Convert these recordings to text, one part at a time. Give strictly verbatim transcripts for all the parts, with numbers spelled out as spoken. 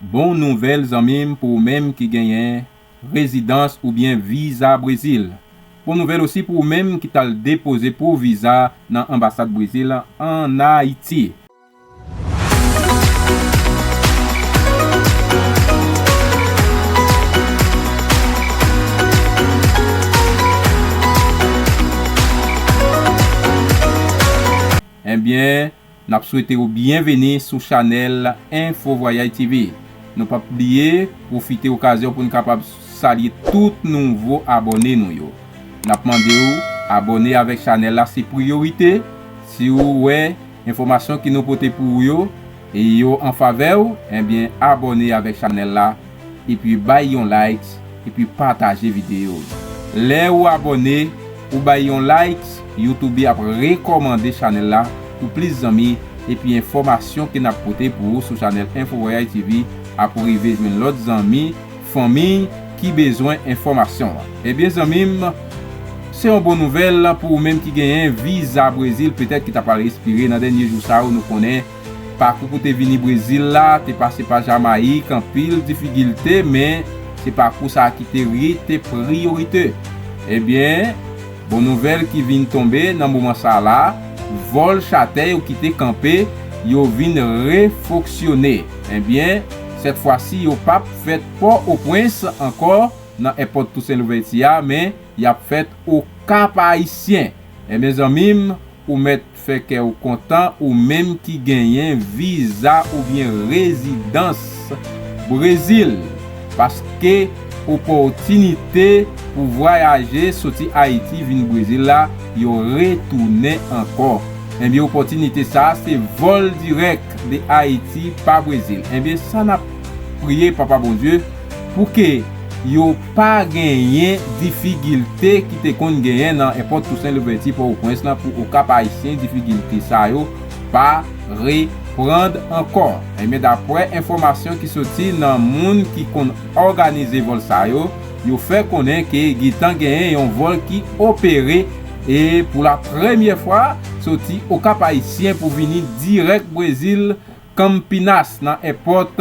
Bon nouvèl, zanmi m, pou ou menm ki genyen rezidans oubyen viza Brezil. Bon nouvèl osi pou ou menm ki t al depoze pou viza nan anbasad Brezil ann Ayiti. Ebyen, n ap swete w byenveni sou chanèl Info Voyage T V. Nou p ap bliye pwofite okazyon pou n kapab salye tout nouvo abòne nou yo. N ap mande w abòne avèk chanèl la, se priyorite. Si w wè enfòmasyon ke nou pote pou ou yo e yo an favè w, ebyen, abòne avèk chanèl la, epi bay yon like, epi pataje videyo yo. Lè ou abòne, ou bay yon like, YouTube ap rekòmande chanèl la pou plis zanmi, epi enfòmasyon ke n ap pote pou ou sou chanèl Info Voyage T V ap rive jwenn lòt zanmi, fanmi ki bezwen enfòmasyon an. Ebyen, zanmi m, se yon bon nouvèl pou ou menm ki genyen viza Brezil, petèt ki ta pral ekspire nan dènye jou sa yo, nou konnen pakou pou te vini Brezil la te pase pa Jamayik, anpil difikilte, men se pakou sa a ki te rete priyorite. Ebyen, bon nouvèl ki vin tonbe nan moman sa a la, vòl chatè yo ki te kanpe, yo vin refonksyone. Ebyen, sèt fwa si yo p ap fèt Pòtoprens ankò nan èpòt Tousen Louvèti a, men y ap fèt Okap Ayisyen. Ebyen, zanmi m, ou mèt fè kè w kontan, ou menm ki genyen viza oubyen rezidans Brezil, paske opòtinite pou vwayaje soti Ayiti vin Brezil la, yo retounen ankò. Ebyen, opòtinite sa a, se vòl dirèk de Ayiti pa Brezil. Ebyen, sa n ap priye Papa Bondye pou ke yo pa genyen difikilte ki te konn genyen nan èpòt Tousen Louvèti Pòtoprens lan pou Okap Ayisyen, difikilte sa yo pa reprann ankò. Ebyen, daprè enfòmasyon ki soti nan moun ki konn òganize vòl sa yo, yo fè konnen ke gentan genyen yon vòl ki opere e pou la premyè fwa soti Okap Ayisyen pou vini dirèk Brezil, Campinas, nan èpòt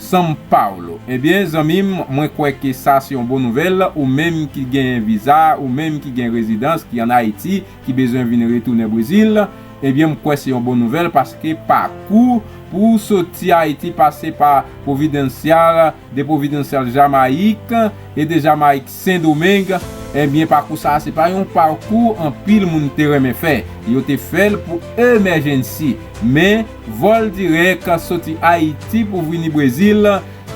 São Paulo. Ebyen, zanmi m, mwen kwè ke sa se yon bon nouvèl. Ou menm ki gen viza, ou menm ki gen rezidans, ki ann Ayiti, ki bezwen vin retounen Brezil, ebyen, m kwè se yon bon nouvèl, paske pakou pou soti Ayiti, pase pa Providencial, de Providencial Jamayik, e de Jamayik Sendomeng, ebyen, pakou sa a, se pa yon pakou anpil moun te renmen fè. Yo te fè l pou emèjensi. Men, vòl dirèk soti Ayiti pou vini Brezil,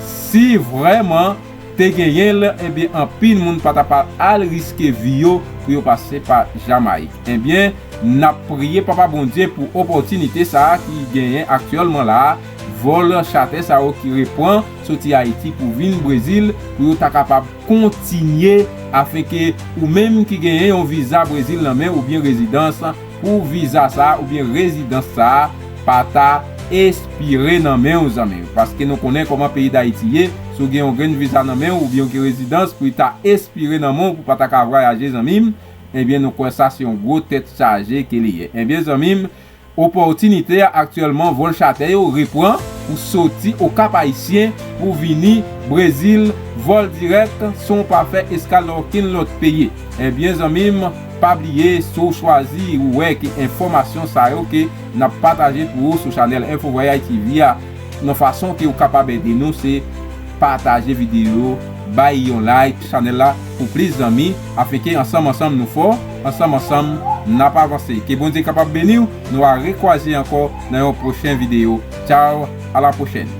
si vrèman te genyen l, ebyen, anpil moun pa t ap al riske vi yo pou yo pase pa Jamayik. Ebyen, n ap priye Papa Bondye pou opòtinite sa a ki genyen aktyèlman la a, vòl chatè sa yo ki reprann soti Ayiti pou vin Brezil, pou yo ta kapab kontinye, afenke ou menm ki genyen yon viza Brezil nan men w oubyen rezidans, pou viza sa a oubyen rezidans sa a pa ta espire nan men w, zanmi m. Paske nou konnen kòman peyi Dayiti ye, si w gen yon grenn viza nan men w oubyen w gen rezidans pou li ta espire nan men w pou w pa ta ka vwayaje, zanmi m, ebyen, nou kwè sa se yon gwo tèt chaje ke li ye. Ebyen, zanmi m, opòtinite a aktyèlman, vòl chatè yo reprann pou soti Okap Ayisyen pou vini Brezil, vòl dirèk, san w pa fè eskal nan okenn lòt peyi. Ebyen, zanmi m, pa bliye, si w chwazi, ou wè ke enfòmasyon sa yo ke n ap pataje pou ou sou chanèl Info Voyage T V a, nan fason ke w kapab ede nou, se pataje videyo yo, bay yon like chanèl la pou plis zanmi, afenke ansanm ansanm nou fò, ansanm ansanm n ap avanse. Ke Bondye kapab beni w, nou a rekwaze ankò nan yon pwochen videyo. Tchaw, a la pwochèn.